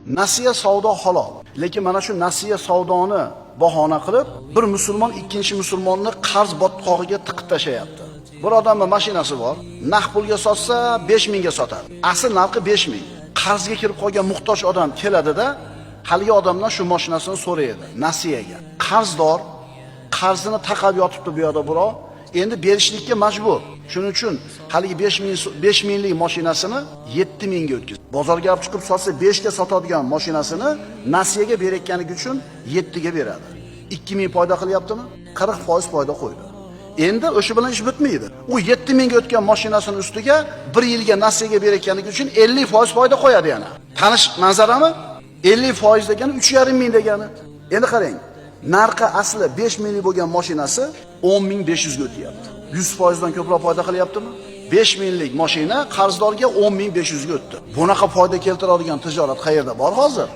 Nasiya savdo halol. Lekin mana shu nasiya savdoni bahona qilib, bir musulmon ikkinchi musulmonni qarz botqog'iga tiqib tashlayapti. Bir odamning mashinasi bor, naq pulga sotsa 5000 ga sotadi. Asl narxi 5000. Qarzga kirib qolgan muhtoj odam keladida, haligi odamdan shu mashinasini so'raydi nasiyaga. Qarzdor qarzini taqab yotibdi bu yoqda birov, endi berishlikka majbur. Shuning uchun haligi 5000 lik mashinasini 7000 ga o'tkazdi. Bozorga olib chiqib sotsa 5 ga sotadigan mashinasini nasiyaga berayotganligi uchun 7 ga beradi. 2000 foyda qilyaptimi? 40% foyda qo'ydi. Endi o'sha bilan ish bitmaydi. U 7000 ga o'tgan mashinasini ustiga 1 yilga nasiyaga berayotganligi uchun 50% foyda qo'yadi yana. Tanish manzarami? 50% degani 3,5 ming degani. Endi qarang, narxi asli 5 minglik bo'lgan mashinasi 10,500 ga o'tyapti. 100% dan ko'proq foyda qilyaptimi? 5 minglik mashina qarzdorga 10,500 ga o'tdi. Bunaqa foyda keltiradigan tijorat qayerda bor hozir?